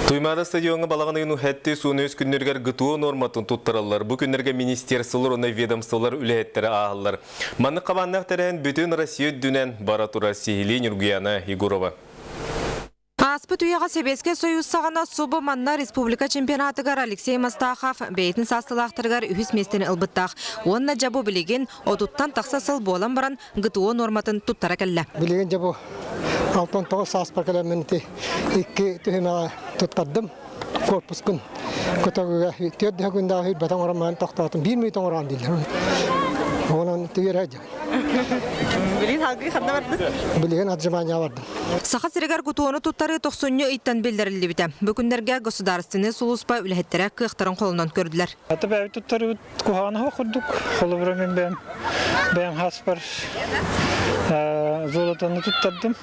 Туймаада стадиоҥҥа балаҕан ыйын уһэтти суон үс күннэригэр ГТО нуорматын туттараллар. Бу күннэргэ министерстволар уонна ведомстволар үлэһиттэрэ ааһаллар. Маннык хабааннаах тэрээһин бүтүн Россия үрдүнэн бара турар сиһилии Ньургуяна Егорова. Ааспыт үйэҕэ Сэбиэскэй Союз саҕана субу манна республика чемпионатыгар Алексей Мастахов бэйэтин саастыылаахтарыгар үһүс миэстэни ылбыттаах уонна дьэ бу билигин отуттан тахса сыл буолан баран ГТО нуорматын туттара кэллэ. Билигин дьэ бу 69 сааспар кэлэммин ити икки түһүмэҕи туттардым. Корпускун көтөгүгэ түөрт күндээх үрбэтэн оҥорон тохтоотум. Биир мүнүүт оҥорон дииллэр. Онон түгэрэ Билигин салгыы ханна бардын? Билигин отжимания бардым. Саха сиригэр ГТО-ну туттарыы тохсунньу ыйтан биллэриллибитэ. Бу күннэргэ государственнай сулууспа үлэһиттэрэ кыахтарын холонон көрдүлэр. Аты бэйэбит туттарыбыт куһаҕана суох курдук. Холобура мин бэйэм бэйэм хаспар золотону туттардым.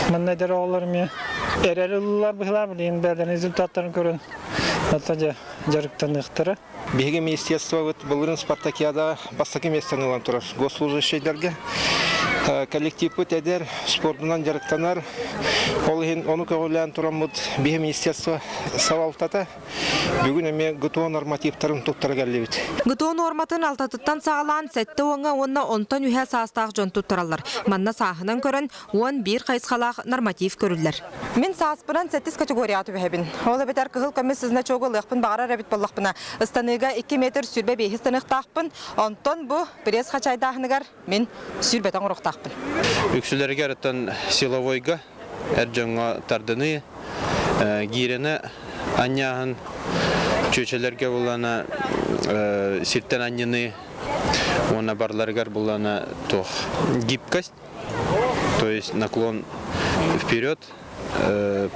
Манна эдэр оҕолор эмиэ эрэл ыллылар быһылаах билигин бэйэлэрин результаттарын көрөн ата дьэ дьарыктаныахтара. Биһиги министерствобыт былырыын спартакиадаҕа бастакы миэстэни ылан турар госслужащайдарга. Коллективпыт эдэр, спордунан дьарыктанар. Ол иһин ону көҕүлээн тураммыт биһи министерство салалтата Бүгүн эмиэ ГТО нормативтарын туттара кэллибит. ГТО нуорматын алтатыттан саҕалаан сэттэ уоҥҥа уонна онтон үһэ саастаах дьон туттараллар. Манна сааһынан көрөн 11 хайысхалаах норматив көрүллэр. Мин сааспынан сэттис категорияҕа түбэһэбин. Ол эбэтэр кыһыл көмүс значогу ылыахпын баҕарар эбит буоллахпына, ыстаныыга 2 метр 25 ыстаныахтаахпын, онтон бу пресс хачайдааһыныгар мин сүүрбэтэ оҥоруохтаахпын. Үксүлэригэр оттон силовойга эр дьоҥҥо тардыныы, гиирэни анньааһын, чүөчэлэргэ булана сиртэн анньыныы уонна барларыгар булана туох гибкость, то есть наклон вперед,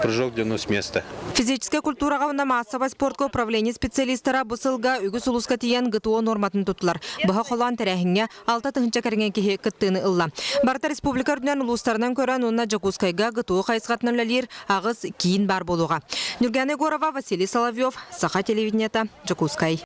прыжок длину с места. Физическэй культураҕа уонна маассабай спортка управление специалистара бу сылга үгүс улууска тиийэн ГТО нуорматын туттулар. Быһа холоон тэрээһиҥҥэ 6 тыһыынча кэриҥэ киһи кыттыыны ылла. Барыта республика үрдүнэн улуустарынан көрөн уонна Дьокуускайга ГТО хайысхатынан үлэлиир аҕыс киин баар буолуоҕа. Нюргана Егорова, Василий Соловьев, Саха телевидениета, Дьокуускай.